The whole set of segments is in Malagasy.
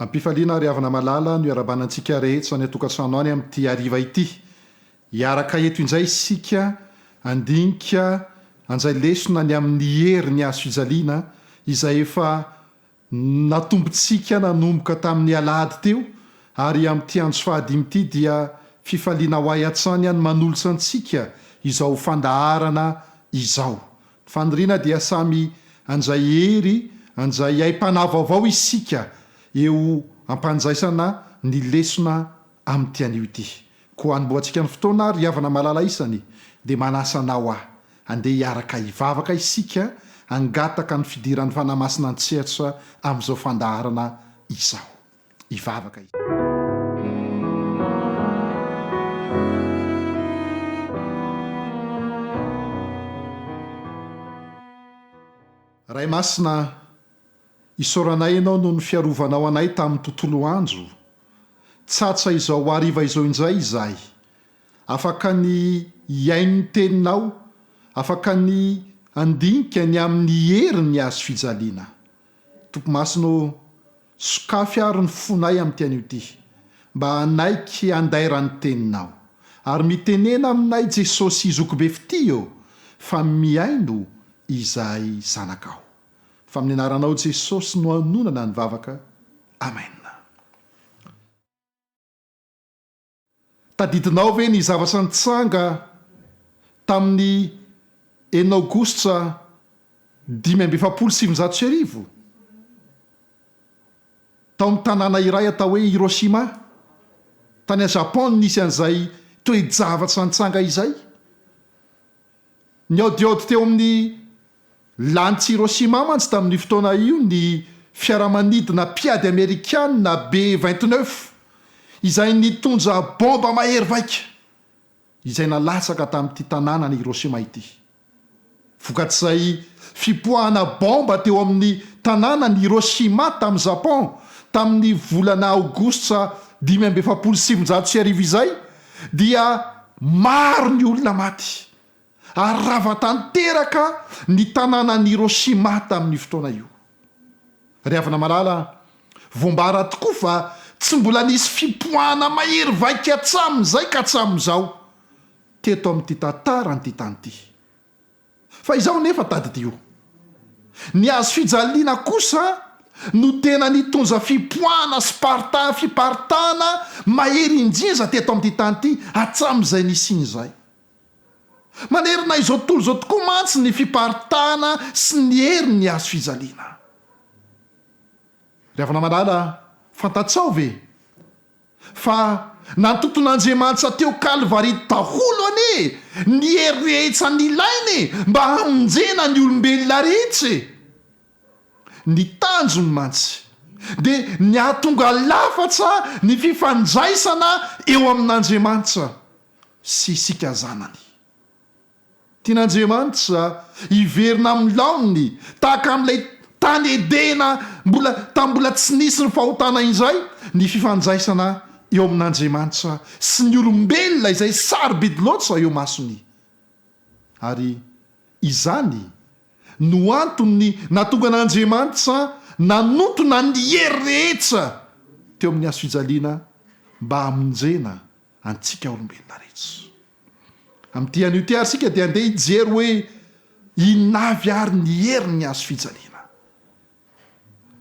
Am-pifaliana ry havana malala no iarahabana antsika rehetra any an-tokantrano any amin'ity hariva ity. Hiaraka eto indray isika handinika handray lesona ny amin'ny herin'ny hazo fijaliana izay efa Natombontsika nanomboka tamin'ny alahady teo ary amin'ity andro fahadimy ity dia fifaliana ho ahy hatrany ny manolotra antsika izao fandaharana izao. Ny faniriana dia samy handray hery, handray aim-panahy vaovao isika eo am-pandraisana ny lesona amin'ity anio ity. Koa hanombohantsika ny fotoana ary ry havana malala isany dia manasa anao aho handeha hiaraka hivavaka isika hangataka ny fidiran'ny Fanahy Masina an-tsehatra amin'izao fandaharana izao. Hivavaka isika. Ray Masina, isaoranay Ianao noho ny fiarovanao anay tamin'ny tontolo andro. Tsatsa izao hariva izao indray izahay. Afaka ny hihaino ny Teninao, afaka ny handinika ny amin'ny herin'ny hazo fijaliana. Tompo Masina ô, sokafy ary ny fonay amin'ity anio ity, mba hanaiky handairan'ny Teninao. Ary mitenena aminay Jesosy Zokibe fitia ô, fa mihaino izahay zanakao. Fa amin'ny anaranao Jesosy no anonana ny vavaka. Amen. Tadidinao ve ny zavatra nitranga tamin'ny enina aogositra 1945, tao amin'ny tanàna iray atao hoe Hiroshima, tany Japon no nisy an'izay toe-javatra nitranga izay? Nihaodihaody teo amin'ny lanitr'i Hiroshima mantsy tamin'io fotoana io ny fiaramanidina mpiady amerikana B 29 izay nitondra baomba mahery vaika izay nalatsaka tamin'ity tanànan'i Hiroshima ity. Vokatr'izay fipoahana baomba teo amin'ny tanànan'i Hiroshima tamin'i Japon tamin'ny volana aogositra 1945 izay dia maro ny olona maty ary rava tanteraka ny tanànan'i Hiroshima tamin'io fotoana io. Ry havana malala, voambara tokoa fa tsy mbola nisy fipoahana mahery vaika hatramin'izay ka hatramin'izao teto amin'ity tantaran'ity tany ity. Fa izao anefa tadidio, ny hazo fijaliana kosa no tena nitondra fipoahana sy parta fiparitahana mahery indrindra teto amin'ity tany ity hatramin'izay nisiany izay. Manerana izao tontolo izao tokoa mantsy ny fiparitahana sy ny herin'ny hazo fijaliana. Ry havana malala, fantatrao ve Fa nantonton'Andriamanitra teo Kalvary daholo anie ny hery rehetra nilaina e, mba hamonjena ny olombelona rehetra e! Ny tanjony mantsy dia ny hahatonga lafatra ny fifandraisana eo amin'Andriamanitra sy isika zanany. Tian'Andriamanitra hiverina amin'ny laoniny tahaka amin'ilay tany Edena mbola tamin'ny mbola tsy nisy ny fahotana indray ny fifandraisana eo amin'Andriamanitra sy ny olombelona izay sarobidy loatra eo masony. Ary izany no antony nahatonga an'Andriamanitra nanontona ny hery rehetra teo amin'ny hazofijaliana mba hamonjena antsika olombelona rehetra. Amin'ity anio ity ary isika dia andeha hijery hoe inona avy ary ny herin'ny hazo fijaliana.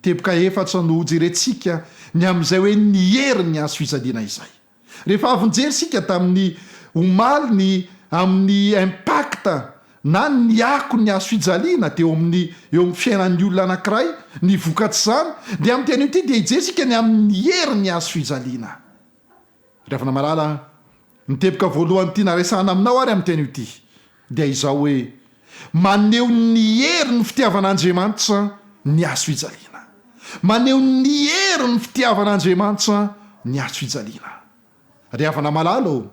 Teboka efatra no hojerentsika ny amin'izay hoe ny herin'ny hazo fijaliana izay. Rehefa avy nijery isika tamin'ny omaly ny amin'ny impact na ny akon'ny hazo fijaliana teo amin'ny eo amin'ny fiainan'ny olona anankiray, ny vokatr'izany, dia amin'ity anio ity dia hijery isika ny amin'ny herin'ny hazo fijaliana. Ry havana malala a! Ny teboka voalohany tiana resahana aminao ary amin'ity anio ity dia izao hoe, maneho ny herin'ny fitiavan'Andriamanitra ny hazo fijaliana. Maneho ny herin'ny fitiavan'Andriamanitra ny hazo fijaliana. Ry havana malala ô!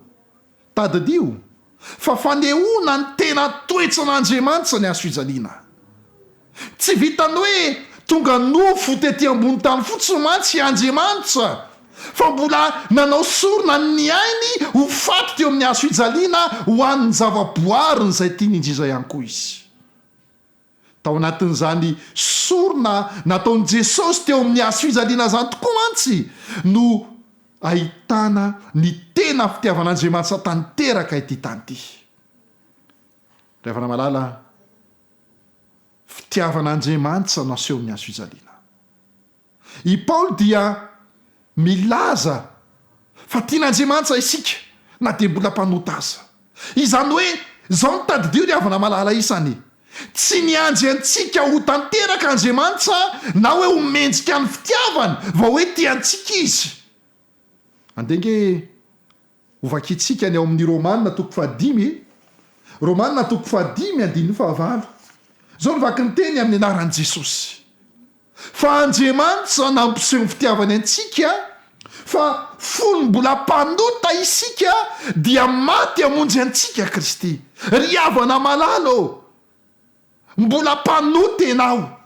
Tadidio fa fanehoana ny tena toetran'Andriamanitra ny hazo fijaliana. Tsy vitan'ny hoe tonga nofo tety ambony tany fotsiny mantsy Andriamanitra, fa mbola nanao sorona ny ainy ho faty teo amin'ny hazo fijaliana ho an'ny zavaboariny izay tiany indrindra ihany koa Izy. Tao anatin'izany sorona nataon'i Jesosy teo amin'ny hazo fijaliana izany tokoa mantsy no ahitana ny tena fitiavan'Andriamanitra tanteraka ity tany ity. Ry havana malala, fitiavan'Andriamanitra no asehon'ny hazo fijaliana. I Paoly dia milaza fa tian'Andriamanitra isika na dia mbola mpanota aza. Izany hoe, izao no tadidio ry havana malala isany, tsy niandry antsika ho tanteraka Andriamanitra na hoe ho mendrika ny fitiavany vao hoe tia antsika Izy. Andeha ange Hovakintsika ny ao amin'ny Romana toko fahadimy e. Romana toko fahadimy andininy fahavalo. Izao no vaky ny teny amin'ny anaran'i Jesosy. Fa Andriamanitra nampiseho ny fitiavany antsika, fa fony mbola mpanota isika dia maty hamonjy antsika Kristy. Ry havana malala ô! Mbola mpanota ianao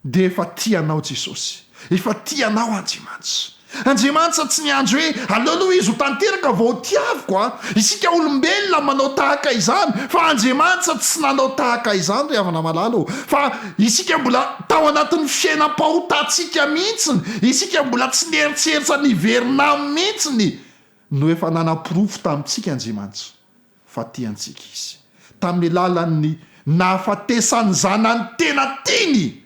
dia efa tia anao Jesosy, efa tia anao Andriamanitra. Andriamanitra tsy niandry hoe aleo aloha izy ho tanteraka vao ho tiaviko a! Isika olombelona manao tahaka izany fa Andriamanitra tsy nanao tahaka izany ry havana malala ô! Fa isika mbola tao anatin'ny fiainam-pahotantsika mihitsiny, isika mbola tsy nieritreritra ny hiverina aminy mihitsiny no efa nanaporofo tamintsika Andriamanitra. fa tia antsika Izy, tamin'ny alalan'ny nahafatesan'ny Zanany tena tiany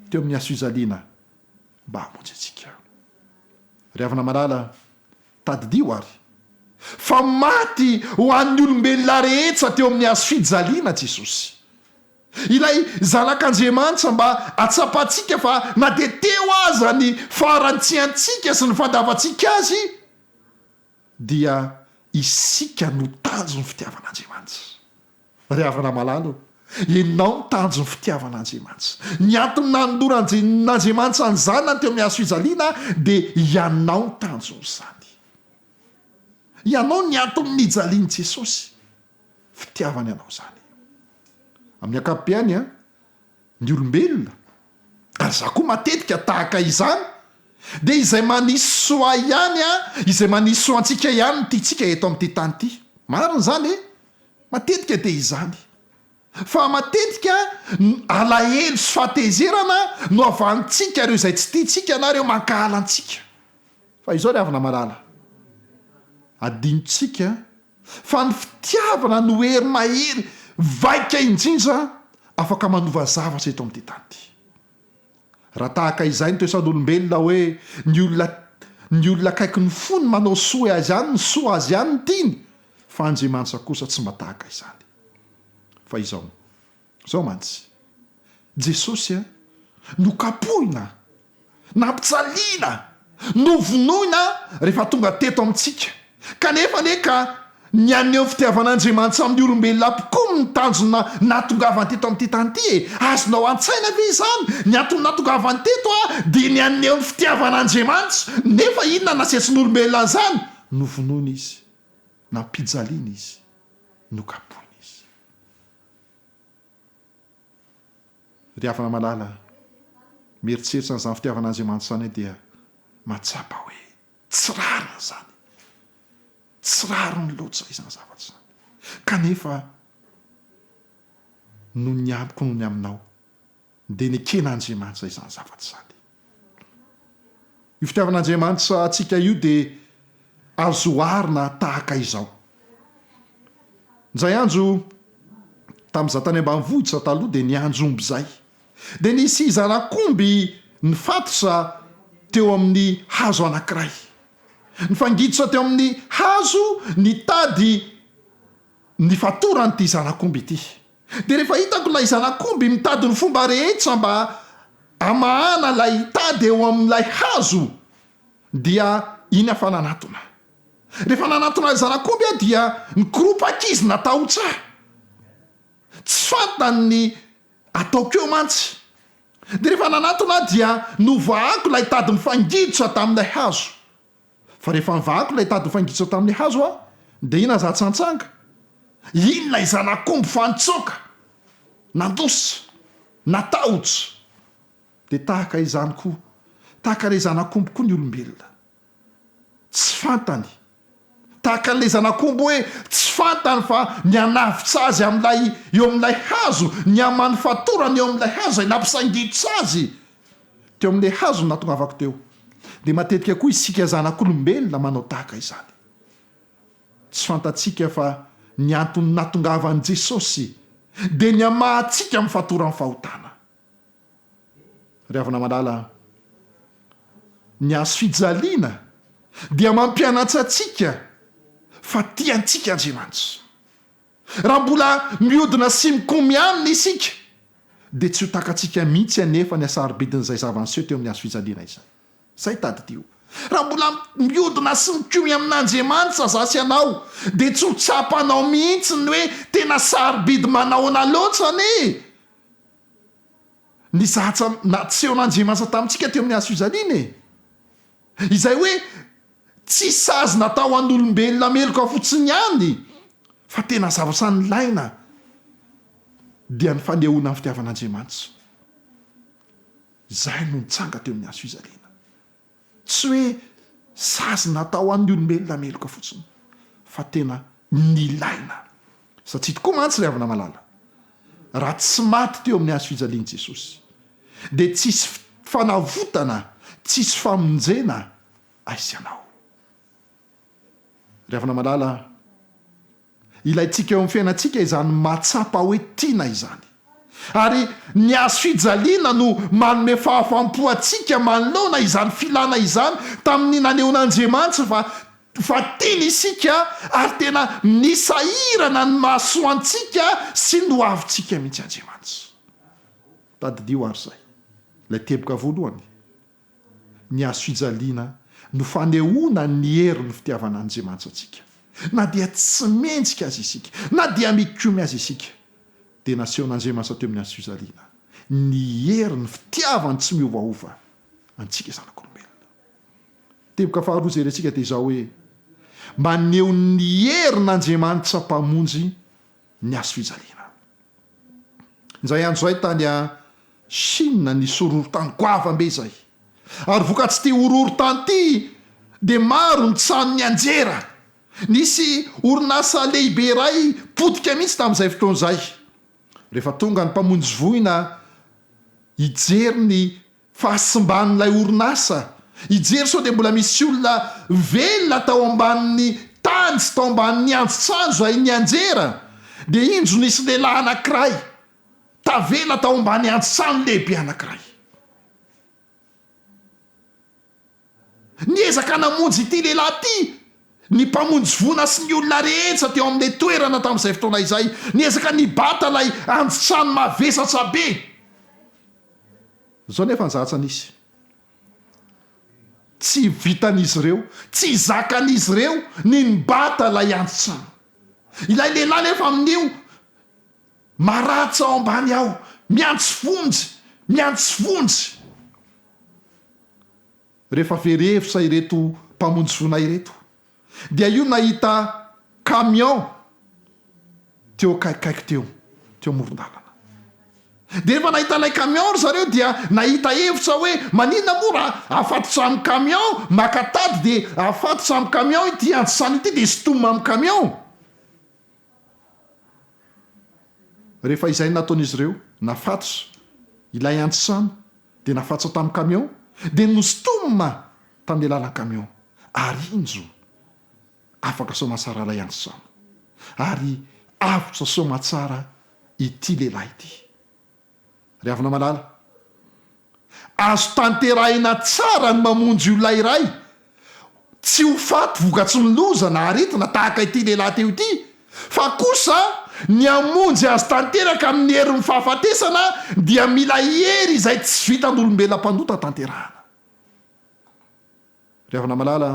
teo amin'ny hazofijaliana mba hamonjy antsika. Ry havana malala, tadidio àry fa maty ho an'ny olombelona rehetra teo amin'ny hazofijaliana Jesosy. Ilay Zanak'Andriamanitra mba hatsapantsika fa na dia teo aza ny faharantsiantsika sy ny fandavantsika Azy, dia isika no tanjon'ny fitiavan'Andriamanitra. Ry havana malala ô, ianao no tanjon'ny fitiavan'Andriamanitra. Ny antony nanoloran'Andriamanitra ny Zanany teo amin'ny hazo fijaliana dia ianao no tanjon'izany. Ianao ny antony nijalian'i Jesosy. Fitiavany anao izany. Amin'ny ankapobeany, ny olombelona, ary za koa matetika tahaka izany, dia izay manisy soa ihany an, izay manisy soa antsika ihany no tiantsika eto amin'ity tany ity. Marina izany e! Matetika dia izany. Fa matetika ny alahelo sy fahatezerana no avalintsika ireo izay tsy tiantsika na ireo mankahala antsika. Fa izao ry havana malala, adinontsika fa ny fitiavana no hery mahery vaika indrindra afaka manova zavatra eto amin'ity tany ity. Raha tahaka izay ny toetran'olombelona hoe ny olona ny olona akaiky ny fony manao soa azy ihany ny soa azy ihany no tiany, fa Andriamanitra kosa tsy mba tahaka izany. Fa izao, izao mantsy, Jesosy a, nokapohina, nampijaliana, novonoina rehefa tonga teto amintsika. Kanefa anie ka ny haneho fitiavan'Andriamanitra amin'ny olombelona mpikomy ny tanjona nahatongavany teto amin'ity tany ity e! Azonao an-tsaina ve izany? Ny antony nahatongavany teto a, dia ny haneho ny fitiavan'Andriamanitra. Nefa inona nasetrin'olombelona an'izany? Novonoina izy, nampijaliana izy, nokapohina izy. Ry havana malala, mieritreritra an'izany fitiavan'Andriamanitra izany aho dia mahatsapa hoe tsy rariny izany. Tsy rariny loatra izany zavatra izany. Kanefa noho ny amiko noho ny aminao dia neken'Andriamanitra izany zavatra izany. Io fitiavan'Andriamanitra antsika io dia azo oharina tahaka izao. Indray andro, tamin'izaho tany ambanivohitra taloha dia niandry omby izahay. Dia nisy zanak'omby nifatotra teo amin'ny hazo anankiray. Nifangiditra teo amin'ny hazo ny tady nifatoran'ity zanak'omby ity. Dia rehefa hitako ilay zanak'omby mitady ny fomba rehetra mba hamahana ilay tady eo amin'ilay hazo, dia iny aho fa nanatona. Rehefa nanatona ilay zanak'omby aho dia nikoropaka izy natahotra ahy. Tsy fantany ny ataoko eo mantsy. Dia rehefa nanatona aho dia novahako ilay tady mifangiditra tamin'ilay hazo. Fa rehefa nivahako ilay tady mifangiditra tamin'ilay hazo aho dia iny aza atsantsanga. Iny ilay zanak'omby fa nitsoaka, nandositra, natahotra. Dia tahaka izany koa, tahaka ilay zanak'omby koa ny olombelona. Tsy fantany. Tahaka an'ilay zanak'omby hoe tsy fantany fa ny hanavotra azy amin'ilay eo amin'ilay hazo, ny haman'ny fatorany eo amin'ilay hazo izay nampisaingitotra azy teo amin'ilay hazo no nahatongavako teo. Dia matetika koa isika zanak'olombelona manao tahaka izany. Tsy fantatsika fa ny antony nahatongavan'i Jesosy dia ny hamaha antsika amin'ny fatoran'ny fahotana. Ry havana malala a! Ny hazo fijaliana dia mampianatra antsika fa tia antsika Andriamanitra. Raha mbola mihodina sy mikomy Aminy isika, dia tsy ho takatsika mihitsy anefa ny hasarobidin'izay zava-niseho teo amin'ny hazo fijaliana izay. Izay tadidio. Raha mbola mihodina sy mikomy amin'Andriamanitra za sy ianao, dia tsy ho tsapanao mihitsy ny hoe tena sarobidy manahoana loatra anie Ny zatra nasehon'Andriamanitra tamintsika teo amin'ny hazo fijaliana e! Izay hoe tsy sazy natao an'olombelona meloka fotsiny ihany fa tena zavatra nilaina dia ny fanehoana ny fitiavan'Andriamanitra. Izay no nitsanga teo amin'ny hazo fijaliana. Tsy hoe sazy natao ho an'ny olombelona meloka fotsiny fa tena nilaina. Satria tokoa mantsy ry havana malala, raha tsy maty teo amin'ny hazo fijaliana Jesosy, dia tsisy fanavotana, tsisy famonjena ahy sy anao. Ry havana malala, Ilaintsika eo amin'ny fiainantsika izany mahatsapa hoe tiana izany. Ary ny hazo fijaliana no manome fahafaham-po antsika manoloana izany filana izany tamin'ny nanehoan'Andriamanitra fa fa tiany isika ary tena nisahirana ny mahasoa antsika sy ny hoavintsika mihitsy Andriamanitra. Tadidio ary izay, ilay teboka voalohany. Ny hazo fijaliana no fanehoana ny herin'ny fitiavan'Andriamanitra antsika. Na dia tsy mendrika aza isika, na dia mikomy aza isika, dia nasehon'Andriamanitra teo amin'ny hazo fijaliana ny herin'ny fitiavany tsy miovaova antsika zanak'olombelona. Teboka faharoa jerentsika dia izao hoe, maneho ny herin'Andriamanitra Mpamonjy ny hazo fijaliana. Indray andro izay tany Chine nisy horohorontany goavam-be izay. Ary vokatr'ity horohorontany ity dia maro ny trano nianjera. Nisy orinasa lehibe iray potika mihitsy tamin'izay fotoana izay. Rehefa tonga ny mpamonjy voina hijery ny fahasimban'ilay orinasa, hijery sao dia mbola misy olona velona tao ambanin'ny tany sy tao ambanin'ny andrin-trano izay nianjera, dia indro nisy lehilahy anankiray tavela tao ambany andrin-trano lehibe anankiray. Niezaka namonjy ity lehilahy ity ny mpamonjy voina sy ny olona rehetra teo amin'ilay toerana tamin'izay fotoana izay. Niezaka nibata ilay andrin-trano mavesatra be. Izao nefa ny zavatra nisy. Tsy vitan'izy ireo, tsy zakan'izy ireo ny nibata ilay andrin-trano. Ilay lehilahy nefa amin'io maratsa ao ambany ao, miantso vonjy, miantso vonjy. Rehefa very hevitra ireto mpamonjy voina ireto dia io nahita camion teo akaikikaiky teo, teo amoron-dalana. Dia rehefa nahita ilay camion ry zareo dia nahita hevitra hoe maninona moa raha afatotra amin'ny camion, maka tady dia afatotra amin'ny camion ity antsany ity dia sintomina amin'ny camion. Rehefa izay no nataon'izy ireo, nafatotra ilay antsany dia nafatotra tamin'ny camion, dia nosintomina tamin'ny alalan'ny camion, ary injo afaka soamatsara ilay antsany, ary avotra soamatsara ity lehilahy ity. Ry havana malala, azo tanterahina tsara ny mamonjy olona iray tsy ho faty vokatry ny loza na aretina tahaka ity lehilahy teo ity, fa kosa ny hamonjy azy tanteraka amin'ny herin'ny fahafatesana dia mila hery izay tsy vitan'olombelona mpanota tanterahana. Ry havana malala,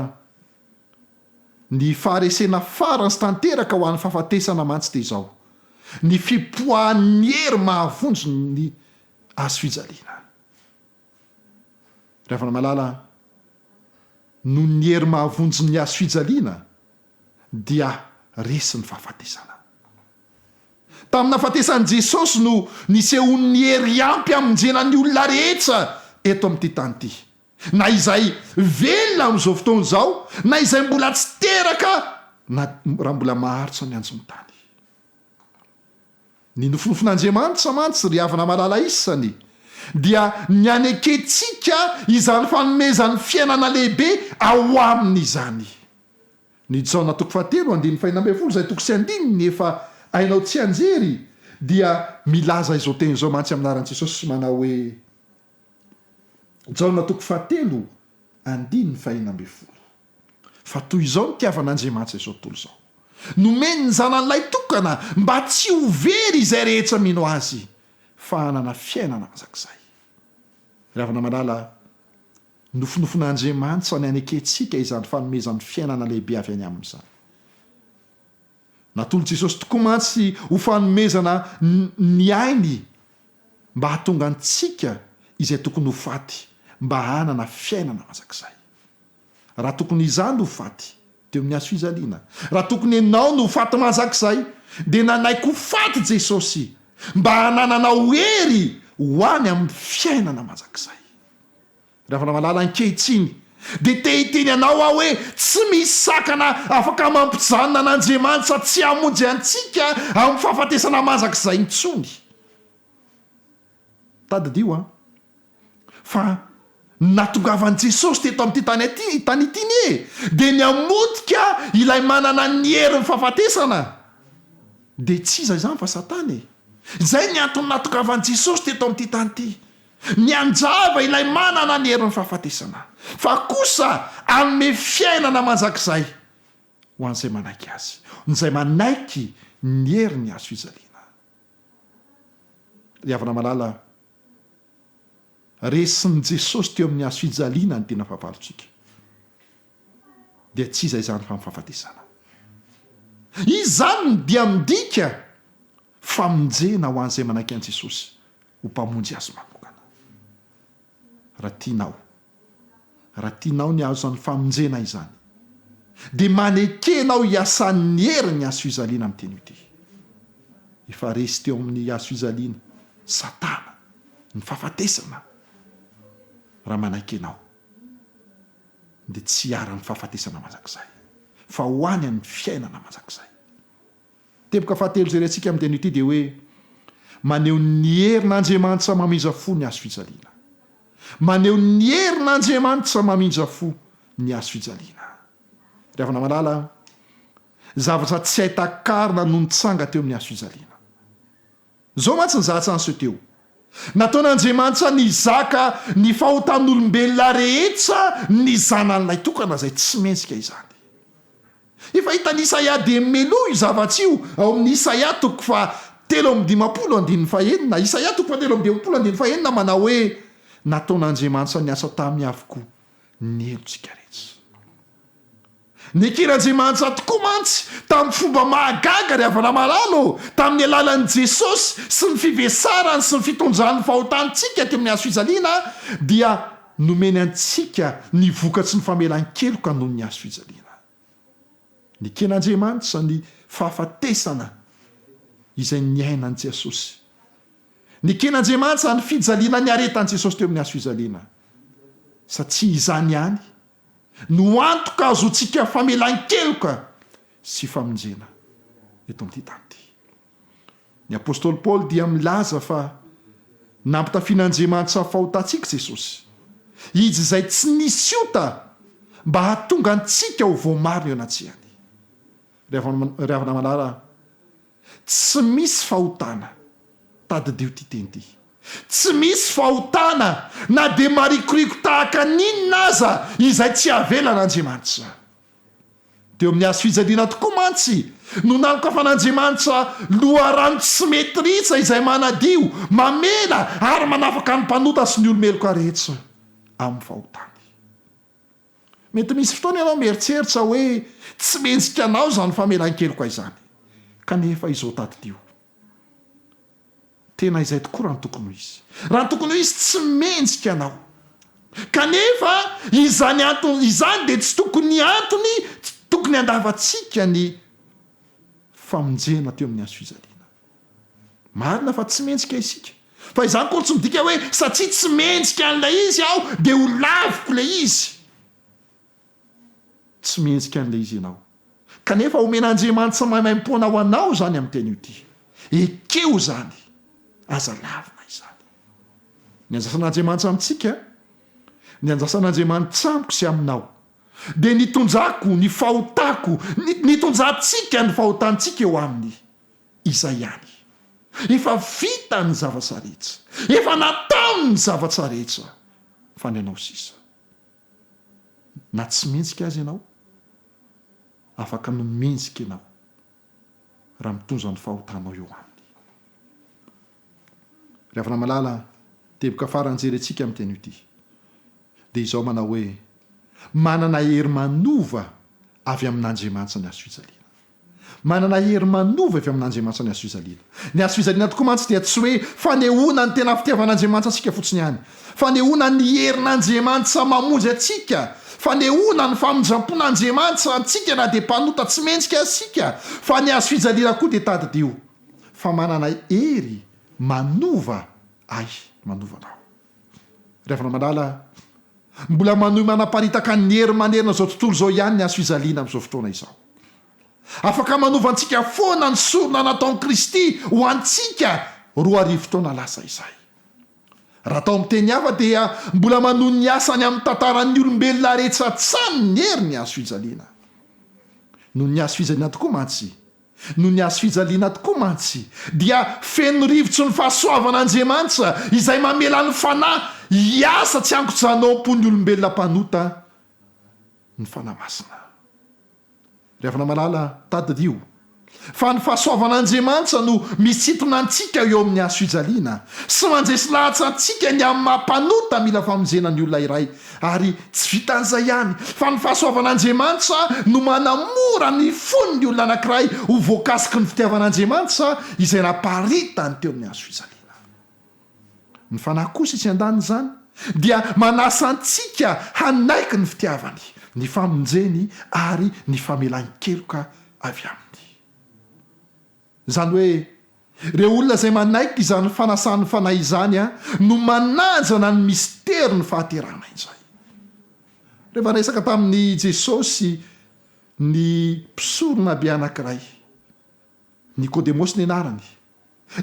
ny faharesena farany sy tanteraka ho an'ny fahafatesana mantsy dia izao, ny fipoahan'ny hery mahavonjy ny hazo fijaliana. Ry havana malala, noho ny hery mahavonjy ny hazo fijaliana dia resy ny fahafatesana. Tamin'ny nahafatesan'i Jesosy no nisehoan'ny hery ampy hamonjena ny olona rehetra eto amin'ity tany ity. Na izay velona amin'izao fotoana izao, na izay mbola tsy teraka Na raha mbola maharitra ny anjon-tany. Ny nofinofin'Andriamanitra mantsy, ry havana malala isany, dia ny hanekentsika izany fanomezan'ny fiainana lehibe ao aminy izany. Ny Jaona toko fahatelo andininy fahenina ambin'ny folo izay toko sy andininy efa hainao tsianjery dia milaza izao teny izao mantsy amin'ny anaran'i Jesosy manao hoe, Jaona toko fahatelo andininy fahenina ambin'ny folo. Fa toy izao no nitiavan'Andriamanitra izao tontolo izao. Nomeny ny Zanany lahitokana mba tsy ho very izay rehetra mino Azy, fa hanana fiainana mandrakizay. Ry havana malala, nofinofin'Andriamanitra ny hanekentsika izany fanomezan'ny fiainana lehibe avy any Aminy izany. Natolotr'i Jesosy tokoa mantsy ho fanomezana ny ainy mba hahatonga antsika izay tokony ho faty mba hanana fiainana mandrakizay. Raha tokony izaho no faty teo amin'ny hazo fijaliana, raha tokony ianao no ho faty mandrakizay, dia nanaiky ho faty Jesosy mba hanananao hery ho any amin'ny fiainana mandrakizay. Ry havana malala, ankehitriny dia te hiteny anao aho hoe tsy misy sakana afaka mampijanona an'Andriamanitra tsy hamonjy antsika amin'ny fahafatesana mandrakizay intsony. Tadidio an! Fa ny nahatongavan'i Jesosy teto amin'ity tany ity, tany ity anie dia ny hamotika ilay manana ny herin'ny fahafatesana. Dia tsy iza izany fa Satana e! Izay ny antony nahatongavan'i Jesosy teto amin'ity tany ity. Ny handrava ilay manana ny herin'ny fahafatesana, fa kosa hanome fiainana mandrakizay ho an'izay manaiky Azy, izay manaiky ny herin'ny hazo fijaliana. Ry havana malala, resin'i Jesosy teo amin'ny hazo fijaliana ny tena fahavalontsika. Dia tsy iza izany fa ny fahafatesana. Izany dia midika famonjena ho an'izay manaiky an'i Jesosy ho Mpamonjy azy manokana. Raha tianao, raha tianao ny hahazo izany famonjena izany, dia maneke anao hiasan'ny herin'ny hazo fijaliana amin'ity anio ity. Efa resy teo amin'ny hazo fijaliana Satana, ny fahafatesana, raha manaiky ianao, dia tsy hiharan'ny fahafatesana mandrakizay, fa ho any amin'ny fiainana mandrakizay. Teboka fahatelo jerentsika amin'ity anio ity dia hoe maneho ny herin'Andriamanitra mamindra fo ny hazo fijaliana. Maneho ny herin'Andriamanitra mamindra fo ny hazo fijaliana. Ry havana malala, zavatra tsy hay takarina no nitsanga teo amin'ny hazo fijaliana. Izao mantsy ny zavatra niseho teo. Nataon'Andriamanitra nizaka ny fahotan'olombelona rehetra ny Zanany lahitokana izay tsy mendrika izany. Efa hitan'i Isaia dia meloa io zavatra io ao amin'ny Isaia toko faha 53 andininy fahenina. Isaia toko faha 53 andininy fahenina manao hoe, Nataon'Andriamanitra niasa taminy avokoa ny helotsika rehetra. Neken'Andriamanitra tokoa mantsy tamin'ny fomba mahagaga ry havana malala ô, tamin'ny alalan'i Jesosy sy ny fivesarany sy ny fitondrany ny fahotantsika teo amin'ny hazo fijaliana dia nomeny antsika ny vokatry ny famelan-keloka noho ny hazo fijaliana. Neken'Andriamanitra ny fahafatesana izay niainan'i Jesosy. Neken'Andriamanitra ny fijaliana niaretan'i Jesosy teo amin'ny hazo fijaliana. Satria izany ihany no antoka ahazoantsika famelan-keloka sy famonjena eto amin'ity tany ity. Ny apostoly Paoly dia milaza fa nampitafian'Andriamanitra fahotantsika Jesosy, Izy izay tsy nisy ota mba hahatonga antsika ho voamarina eo anatrehany. Ry havana malala, Tsy misy fahotana, tadidio ity teny ity, tsy misy fahotana na dia marikoriko tahaka ny inona aza izay tsy avelan'Andriamanitra. Teo amin'ny hazo fijaliana tokoa mantsy no nanokafan'Andriamanitra loharano tsy mety ritra izay manadio, mamela ary manafaka ny mpanota sy ny olo-meloka rehetra amin'ny fahotany. Mety misy fotoana ianao mieritreritra hoe tsy mendrika anao izany famelan-keloka izany. Kanefa izao tadidio, tena izay tokoa raha ny tokony ho izy. Raha ny tokony ho izy, tsy mendrika anao. Kanefa izany antony izany dia tsy tokony antony tokony handavantsika ny famonjena teo amin'ny hazo fijaliana. Marina fa tsy mendrika isika. Fa izany akory tsy midika hoe satria tsy mendrika an'ilay izy aho dia ho laviko ilay izy. Tsy mendrika an'ilay izy ianao. Kanefa omen'Andriamanitra maimaimpoana ho anao izany amin'ny teny io ity. Ekeo izany. Aza lavina izany. Ny anjasan'Andriamanitra amintsika, ny anjasan'Andriamanitra amiko sy aminao, dia nitondrako ny fahotako, nitondrantsika ny fahotantsika eo Aminy. Izay ihany. Efa vita ny zavatra rehetra. Efa nataony ny zavatra rehetra. Fa ny anao sisa. Na tsy mendrika aza ianao, afaka no mendrika ianao raha mitondra ny fahotanao eo Aminy. Ry havana malala, teboka farany jerentsika amin'ity anio ity dia izao manao hoe, Manana hery manova avy amin'Andriamanitra ny hazofijaliana. Manana hery manova avy amin'Andriamanitra ny hazofijaliana. Ny hazofijaliana tokoa mantsy dia tsy hoe fanehoana ny tena fitiavan'Andriamanitra antsika fotsiny ihany. Fanehoana ny herin'Andriamanitra mamonjy antsika. Fanehoana ny famindram-pon'Andriamanitra antsika na dia mpanota tsy mendrika aza isika. Fa ny hazofijaliana koa dia tadidio fa manana hery manova ahy, manova anao. Ry havana malala, mbola manohy manaparitaka ny hery manerana izao tontolo izao ihany ny hazofijaliana amin'izao fotoana izao. Afaka manova antsika foana ny sorona nataon'i Kristy ho antsika 2000 taona lasa izay. Raha atao amin'ny teny hafa dia mbola manohy ny asany amin'ny tantaran'ny olombelona rehetra hatrany ny herin'ny hazofijaliana. Noho ny hazofijaliana tokoa mantsy Noho ny hazo fijaliana tokoa mantsy dia feno rivotry ny fahasoavan'Andriamanitra izay mamela ny Fanahy hiasa tsy ankojanao ao am-pon'ny olombelona mpanota ny Fanahy Masina. Ry havana malala, tadidio fa ny fahasoavan'Andriamanitra no misintona antsika eo amin'ny hazo fijaliana sy mandresy lahatra antsika ny amin'ny maha mpanota mila famonjena ny olona iray Ary tsy vitan'izay ihany, fa ny fahasoavan'Andriamanitra no manamora ny fon'ny olona anankiray ho voakasiky ny fitiavan'Andriamanitra izay naparitany teo amin'ny hazo fijaliana. Ny Fanahy kosa etsy an-danin'izany dia manasa antsika hanaiky ny fitiavany, ny famonjeny ary ny famelan-keloka avy aminy. Izany hoe, ireo olona izay manaiky izany fanasan'ny Fanahy izany no manandrana ny misterin'ny fahaterahana indray. Rehefa niresaka tamin'i Jesosy ny mpisoronabe anankiray, Nikodemosy ny anarany,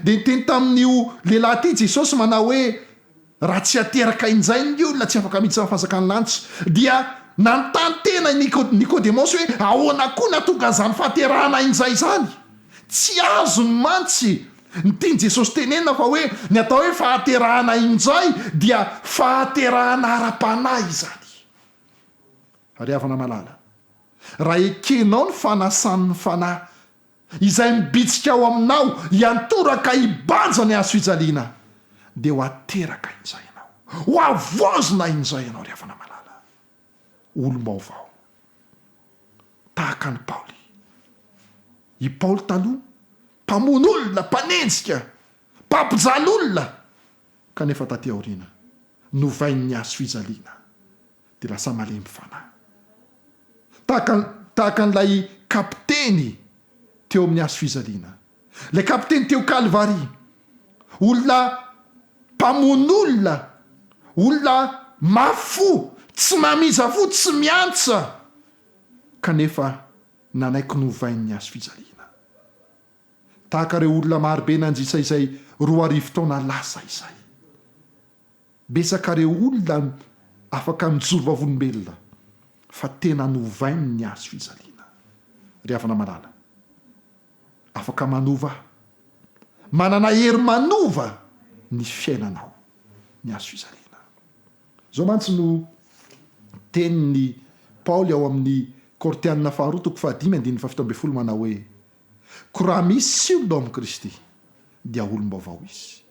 dia niteny tamin'io lehilahy ity Jesosy manao hoe, Raha tsy ateraka injay ny olona tsy afaka miditra amin'ny fanjakan'ny lanitra. Dia nanontany tena i Nikodemosy hoe ahoana koa no hahatonga an'izany fahaterahana injay izany? Tsy azony mantsy ny tian'i Jesosy tenenina fa hoe ny atao hoe fahaterahana injay dia fahaterahana ara-panahy izany. Ry havana malala, raha ekenao ny fanasan'ny Fanahy Izay mibitsika ao aminao hiantoraka hibanja ny hazo fijaliana dia ho ateraka injay ianao. Ho havaozina injay ianao ry havana malala. Olom-baovao. Tahaka an'i Paoly. I Paoly taloha, mpamono olona, mpanenjika, mpampijaly olona, kanefa taty aoriana, novain'ny hazo fijaliana. dia lasa malemy fanahy. Tahaka tahaka an'ilay kapiteny teo amin'ny hazo fijaliana. Ilay kapiteny teo Kalvary. Olona mpamono olona, olona mafy fo, tsy mamindra fo, tsy miantsa, kanefa nanaiky novain'ny hazo fijaliana. Tahaka ireo olona marobe nandritra izay 2000 taona lasa izay. Betsaka ireo olona afaka mijoro vavolombelona fa tena novainy ny hazo fijaliana. Ry havana malala, afaka manova, manana hery manova ny fiainanao ny hazo fijaliana. Izao mantsy no tenin'i Paoly ao amin'ny Kortianina faharoa toko fahadimy andininy fahafito ambin'ny folo manao hoe, Koa raha misy olona ao amin'i Kristy dia olom-baovao izy.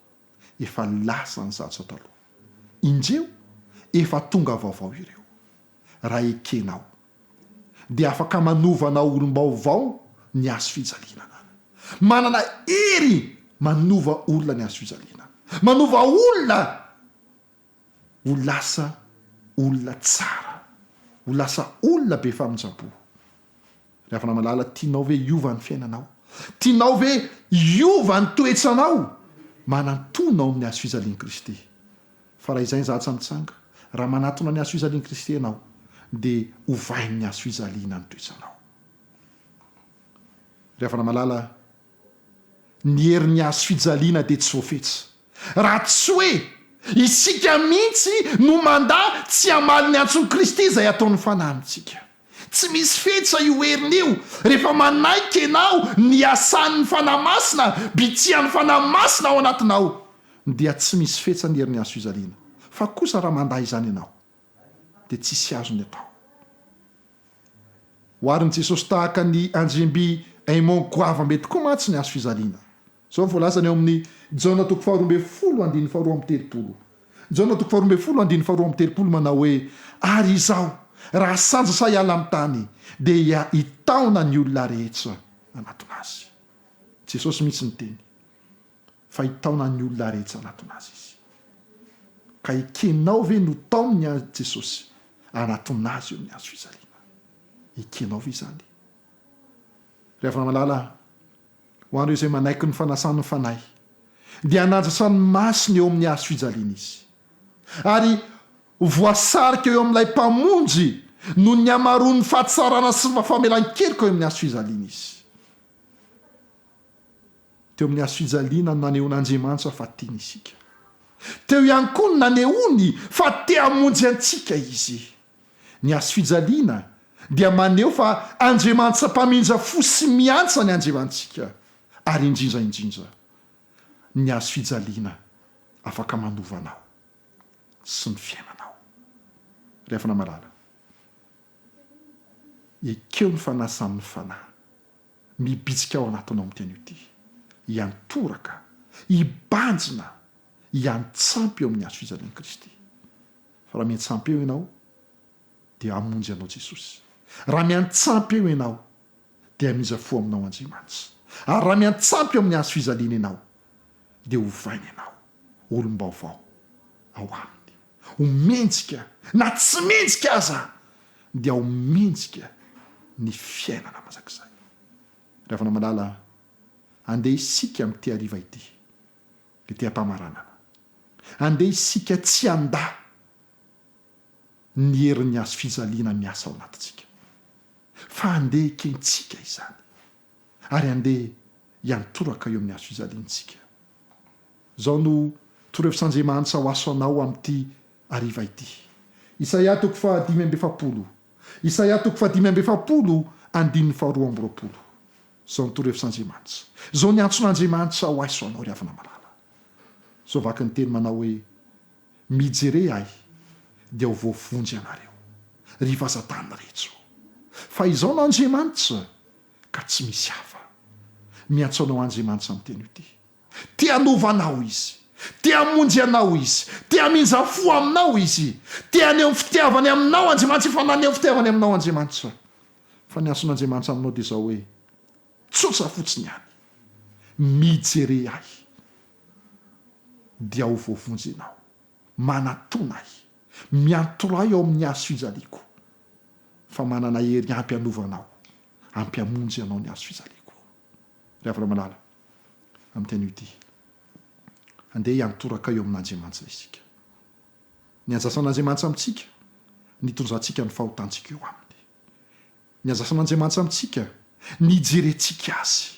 Efa lasa ny zavatra taloha. Indreo, efa tonga vaovao ireo. Raha ekenao, dia afaka manova anao olom-baovao ny hazo fijaliana. Manana hery manova olona ny hazo fijaliana. Manova olona ho lasa olona tsara, ho lasa olona be famindram-po. Ry havana malala, tianao ve hiova ny fiainanao? Tianao ve hiova ny toetranao? Manantona ao amin'ny hazo fijalian'i Kristy. Fa raha izay ny zavatra mitranga, raha manatona ny hazo fijalian'i Kristy ianao, dia ovain'ny hazo fijaliana ny toetranao. Ry havana malala, ny herin'ny hazo fijaliana dia tsy voafetra. Raha tsy hoe isika mihitsy no mandà tsy hamaly ny antson'i Kristy izay ataon'ny Fanahy amintsika. Tsy misy fetra io heriny io. Rehefa manaiky ianao ny asan'ny Fanahy Masina, bitsihan'ny Fanahy Masina ao anatinao, dia tsy misy fetra ny herin'ny hazo fijaliana. Fa kosa raha mandà izany ianao, dia tsisy azony atao. Oharin'i Jesosy tahaka ny anjemby aimant goavam-be tokoa mantsy ny hazo fijaliana. Izao no voalazany ao amin'ny Jaona toko faharoambinifolo andininy faharoambytelopolo. Jaona toko faharoambinifolo andininy faharoambytelopolo manao hoe, Ary Izaho, raha sanjasa hiala amin'ny tany, dia hitaona ny olona rehetra hanatona Azy. Jesosy mihitsy niteny fa hitaona ny olona rehetra hanatona Azy Izy. Ka ekenao ve ny ho taominy an'i Jesosy hanatona Azy eo amin'ny hazo fijaliana? Ekenao ve izany? Ry havana malala, Ho an'ireo izay manaiky ny fanasan'ny Fanahy, dia hanandratra ny masony eo amin'ny hazo fijaliana izy, ary ho voasarika eo amin'ilay Mpamonjy noho ny hamaroan'ny fahatsarana sy ny famelan-keloka eo amin'ny hazo fijaliana izy. Teo amin'ny hazo fijaliana no nanehoan'Andriamanitra fa tiany isika. Teo ihany koa no nanehoany fa te hamonjy antsika Izy. Ny hazo fijaliana dia maneho fa Andriamanitra mpamindra fo sy miantsa ny Andriamanitsika, ary indrindra indrindra, ny hazo fijaliana afaka manova anao sy ny fiainanao. Ry havana malala, ekeo ny fanasan'ny Fanahy mibitsika ao anatinao amin'ity anio ity, hiantoraka, hibanjina, hiantsampy eo amin'ny hazo fijalian'i Kristy. Fa raha miantsampy eo ianao dia hamonjy anao Jesosy. Raha miantsampy eo ianao dia hamindra fo aminao Andriamanitra. Ary raha miantsampy eo amin'ny hazo fijaliana ianao dia hovaina ianao ho olom-baovao ao Aminy. Ho mendrika na tsy mendrika aza dia ho mendrika ny fiainana mandrakizay. Ry havana malala, andeha isika amin'ity hariva ity. Ety am-pamaranana. Andeha isika tsy handà ny herin'ny hazo fijaliana miasa ao anatintsika, fa andeha ekentsika izany, ary andeha hiantoraka eo amin'ny hazo fijaliantsika. Izao no torohevitr'Andriamanitra ho aso anao amin'ity hariva ity. Isaia toko fahadimy amby efapolo. Isaia toko fahadimy amby efapolo, andininy faharoa amby roapolo. Izao ny torohevitr'Andriamanitra. Izao ny antson'Andriamanitra ho aiso anao ry havana malala. Izao vaky ny teny manao hoe, Mijere ahy, dia ho voavonjy ianareo, ry vazan-tany rehetra ô. Fa izao no Andriamanitra, ka tsy misy hafa. Miantso anao Andriamanitra amin'ny teny ity. Te hanova anao Izy. Te hamonjy anao Izy. Te hamindra fo aminao Izy. Te haneho ny fitiavany aminao Andriamanitra. Efa naneho ny fitiavany aminao Andriamanitra. Fa ny antson'Andriamanitra aminao dia izao hoe, tsotra fotsiny ihany, mijere ahy, dia ho voavonjy ianao. Manatòna ahy. Miantorà eo amin'ny hazo fijaliako, fa manana hery ampy hanova anao, ampy hamonjy anao ny hazo fijaliako. Ry havana malala, amin'ity anio ity, andeha hiantoraka eo amin'Andriamanitra isika. Ny anjasan'Andriamanitra amintsika, ny hitondrantsika ny fahotantsika eo Aminy. Ny anjasan'Andriamanitra amintsika, ny hijerentsika Azy,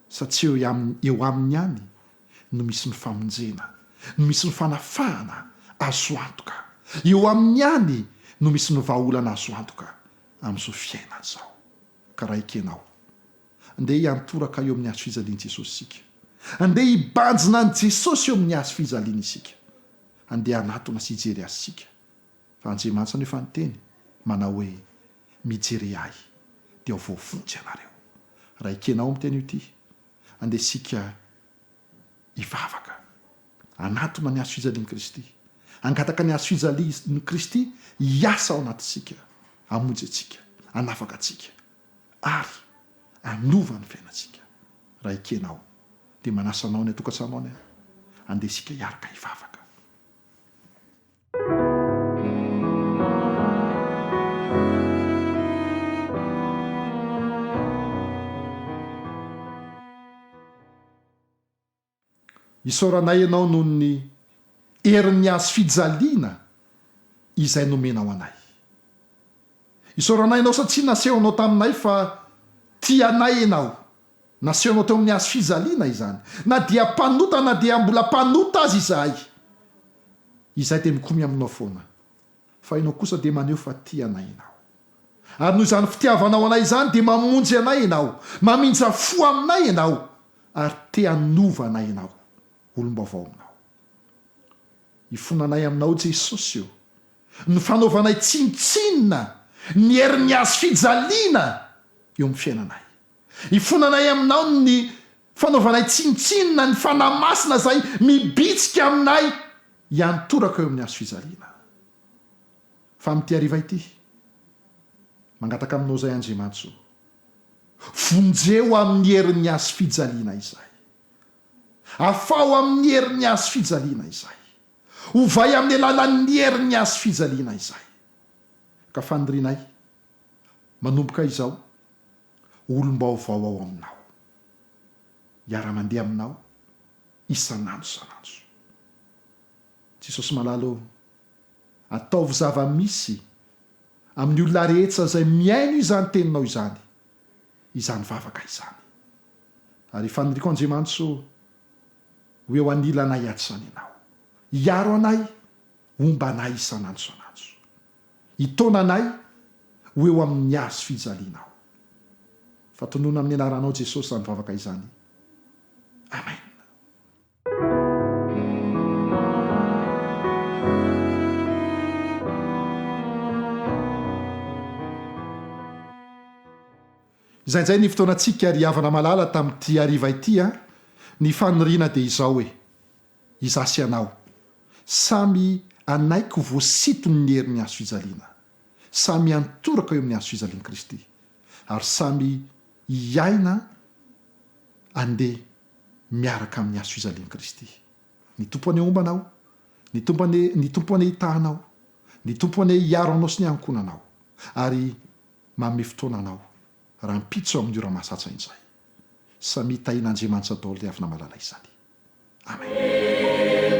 satria eo Aminy, eo Aminy ihany no misy ny famonjena, no misy ny fanafahana azo antoka. Eo Aminy ihany no misy ny vahaolana azo antoka amin'izao fiainana izao. Ka raha ekenao, andeha hiantoraka eo amin'ny hazo fijalian'i Jesosy isika. Andeha hibanjina an'i Jesosy eo amin'ny hazo fijaliana isika. Andeha hanatona sy hijery Azy isika. Fa Andriamanitra no efa niteny, manao hoe, Mijere Ahy, dia ho voavonjy ianareo. Raha ekenao amin'ny teny io ity, andeha isika hivavaka, hanatona ny hazo fijalian'i Kristy, hangataka ny hazo fijalian'i Kristy hiasa ao anatintsika, hamonjy antsika, hanafaka antsika, ary hanova ny fiainantsika. Raha ekenao, dia manasa anao any an-tokantranao any aho, andeha isika hiaraka hivavaka. Isaoranay Ianao noho ny herin'ny hazo fijaliana izay nomenao anay. Isaoranay Ianao satria nasehonao taminay fa tia anay Ianao. Nasehonao teo amin'ny hazo fijaliana izany. Na dia mpanota na dia mbola mpanota aza izahay, izahay dia mikomy aminao foana. Fa ianao kosa dia maneho fa tia anay ianao. Ary noho izany fitiavanao anay izany dia mamonjy anay ianao, mamindra fo aminay ianao, ary te hanova anay ianao, olom-baovao aminao. Ifonanay aminao Jesosy o, ny fanaovanay tsinontsinona ny herin'ny hazo fijaliana eo amin'ny fiainanay. Ifonanay aminao ny fanaovanay tsinontsinona ny Fanahy Masina izay mibitsika aminay hiantoraka eo amin'ny hazo fijaliana. Fa amin'ity hariva ity, mangataka aminao izay Andriamanitra o, vonjeo amin'ny herin'ny hazo fijaliana izay. Afaho amin'ny herin'ny hazo fijaliana izay. Ovay amin'ny alalan'ny herin'ny hazo fijaliana izay. Ka fanirianay, manomboka izao, olom-baovao ao aminao. Hiara-mandeha aminao isan'andro isan'andro. Jesosy malala ô, ataovy zava-misy amin'ny olona rehetra izay mihaino izany teninao izany, izany vavaka izany. Ary faniriako Andriamanitra ô, ho eo anilanay hatrany Ianao. Hiaro anay, homba anay isan'andro isan'andro. Hitaona anay ho eo amin'ny hazo fijalianao. Fa tonona amin'ny anaranao Jesosy izany vavaka izany. Amen. Izay indray ny fotoanantsika ry havana malala tamin'ity hariva ity a! Ny faniriana dia izao e! Izaho sy ianao, samy hanaiky ho voasiton'ny herin'ny hazo fijaliana, samy hiantoraka eo amin'ny hazo fijalian'i Kristy, ary samy hiaina handeha miaraka amin'ny hazo fijalian'i Kristy. Ny Tompo anie homba anao, ny Tompo anie, ny Tompo anie hitaha anao, ny Tompo anie hiaro anao sy ny ankohonanao, ary manome fotoana anao rahampitso amin'ny ora mahatsatsa injay. Samia tahin'Andriamanitra daholo ry havana malala izany. Amen.